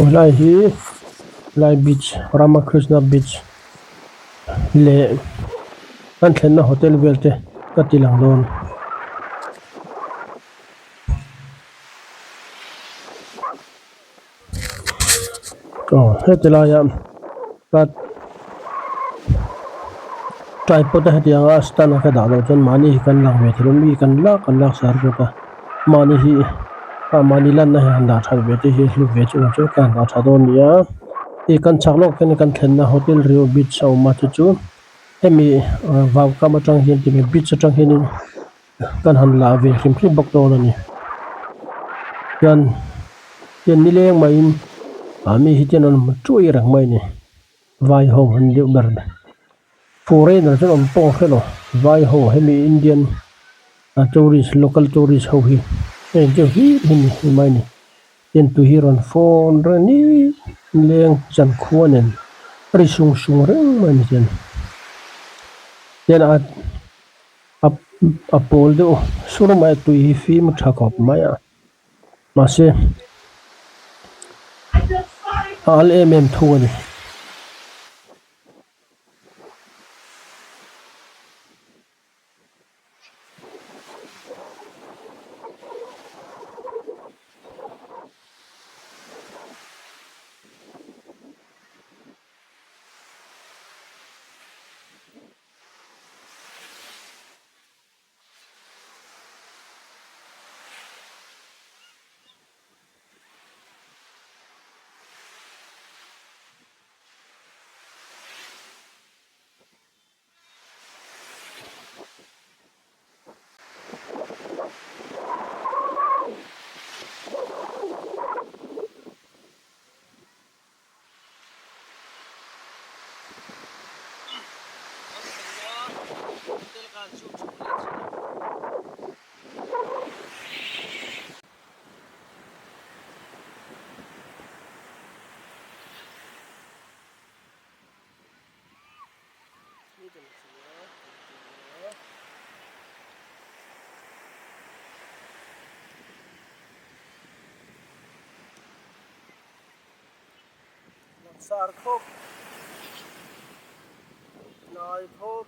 Helai hi helai beach Ramakrishna beach leh kan thlenna hotel vel te ka ti lang dawn. Aw heti laia ka tripod a hetiang a stand a ka dah loh chuan mahni hi kan lang ve thei lo mi kan lak kan lak sar bawk a mahni hi ah mahni lanna hi han dah that ve te hi hlu ve chu ang chu ka han dah tha dawn a ni a hei kan chhak lawk hian kan thlenna hotel rio beach a awm a chu chu hemi vau kam atang hian ti beach atang hianin. Kan han lah ve hrim hrim bawk dawn a ni. Hian hian nileng maiin ah mi hi chuan an hmu chuai reng mai a ni. Vai ho an deuh ber mai. Foreigner chuan awm pawh hre lo. Vai ho hemi Indian ah tourist local tourist ho hi heng deuh hlir hi ni mai a ni. Hian tui hi rawn fawn reng ni leng zan khua nen a ri sung sung reng mai a ni hian. Hian a. A pawl deuh sur mai a tui hi fim tha khawp mai a mahse a al em em thung a ni. Sar khawp hnai khawp.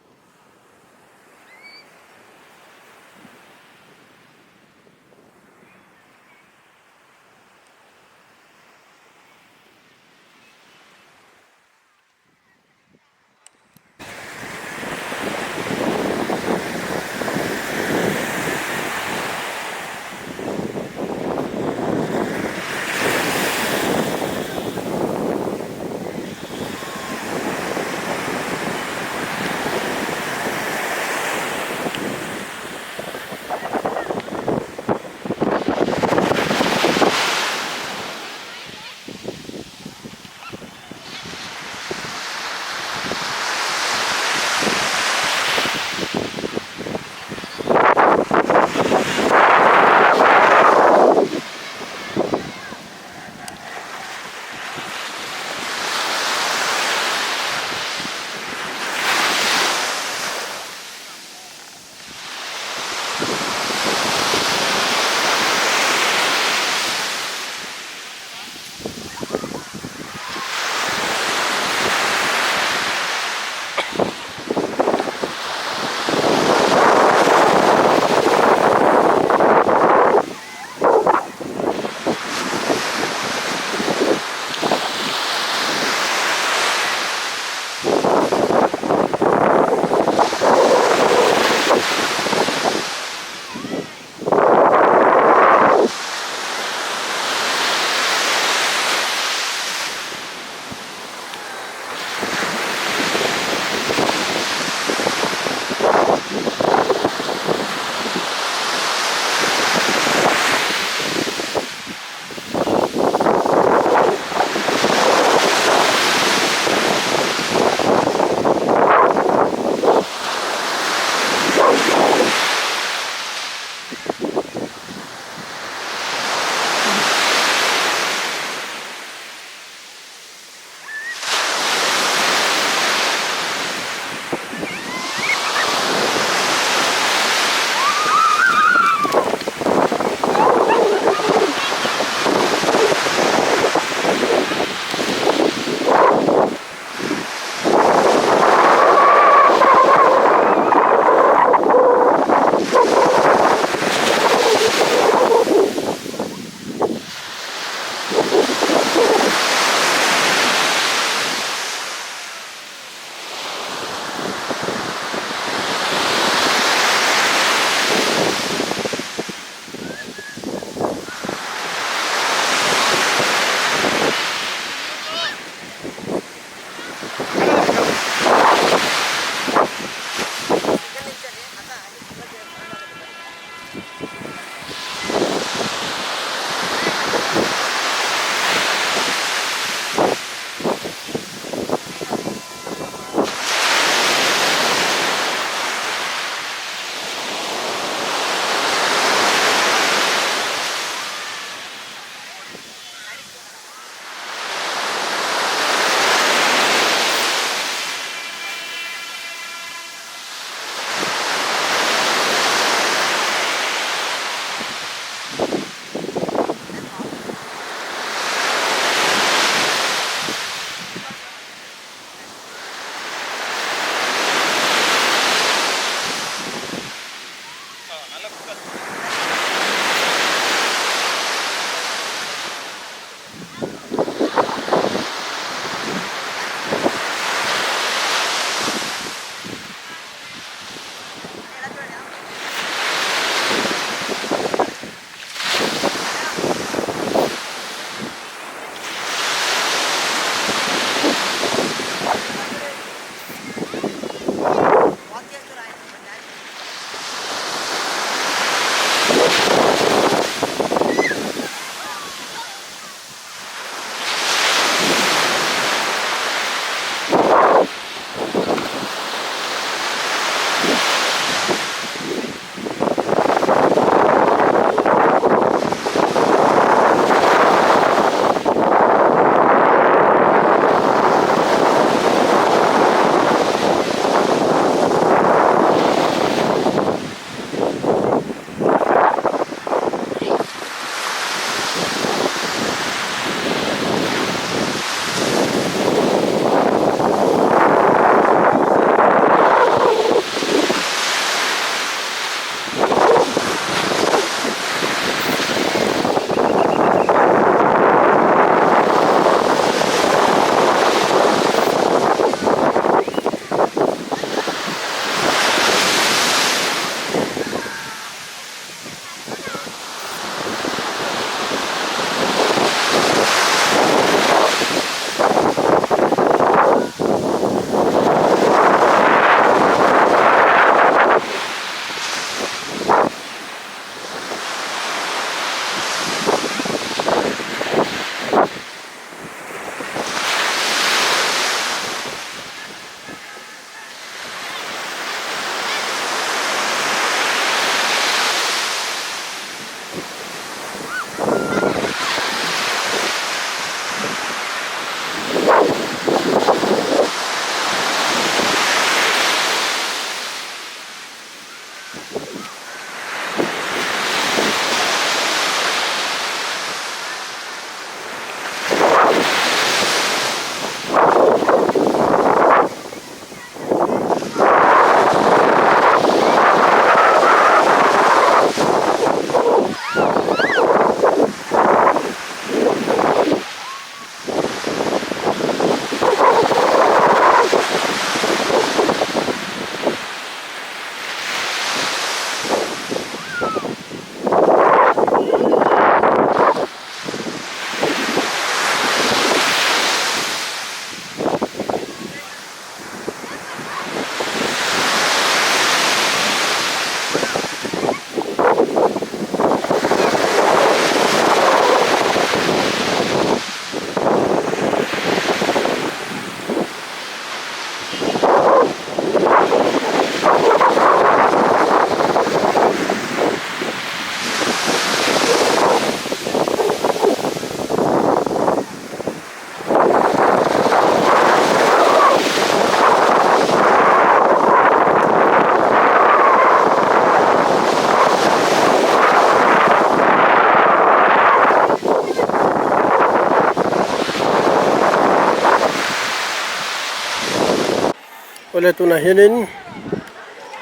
Awle tunah hianin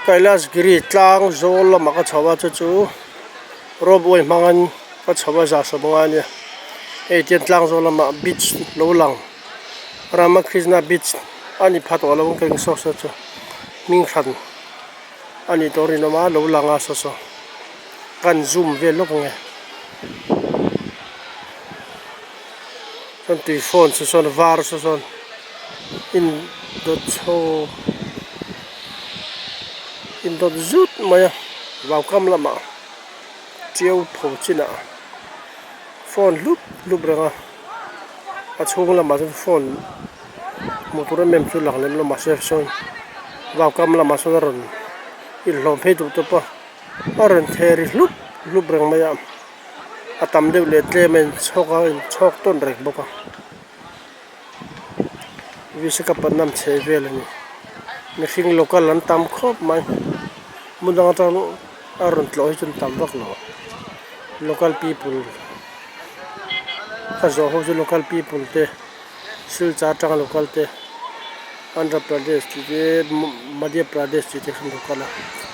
Kailasgiri tlang zawl lamah ka chho a chu chu ropeway hmangin ka chho a 150 a nia hei tian tlang zawl lamah beach lo lang Ramakrishna beach a ni pha tawh lo ang ka ring saw saw chu hming hran a nih tawh rinawm a lo lang a saw saw kan zoom vel lawk ang e. Chuan tui fawn chu sawn var chu sawn in dawt chho in dawt zut mai a vaukam lamah tiau pho chinah phone hlup hlup reng a a chhung lamah chuan phone hmuh tur em em chu lang lem lo mahse sawn vaukam lamah sawn a rawn inhlawm phei duh tawp a a rawn theh ri hlup hlup reng mai a. A tam deuh leh tlem a inchhawk a inchhawk tawn reng bawk a Visakhapatnam chheh vel a ni mihring local an tam khawp mai hmun dang atang a rawn tlawh hi chu an tam vak lo local people ka zawh ho chu local people te Silchar atanga local te Andhra Pradesh tih te Madhya Pradesh tih te khan local a.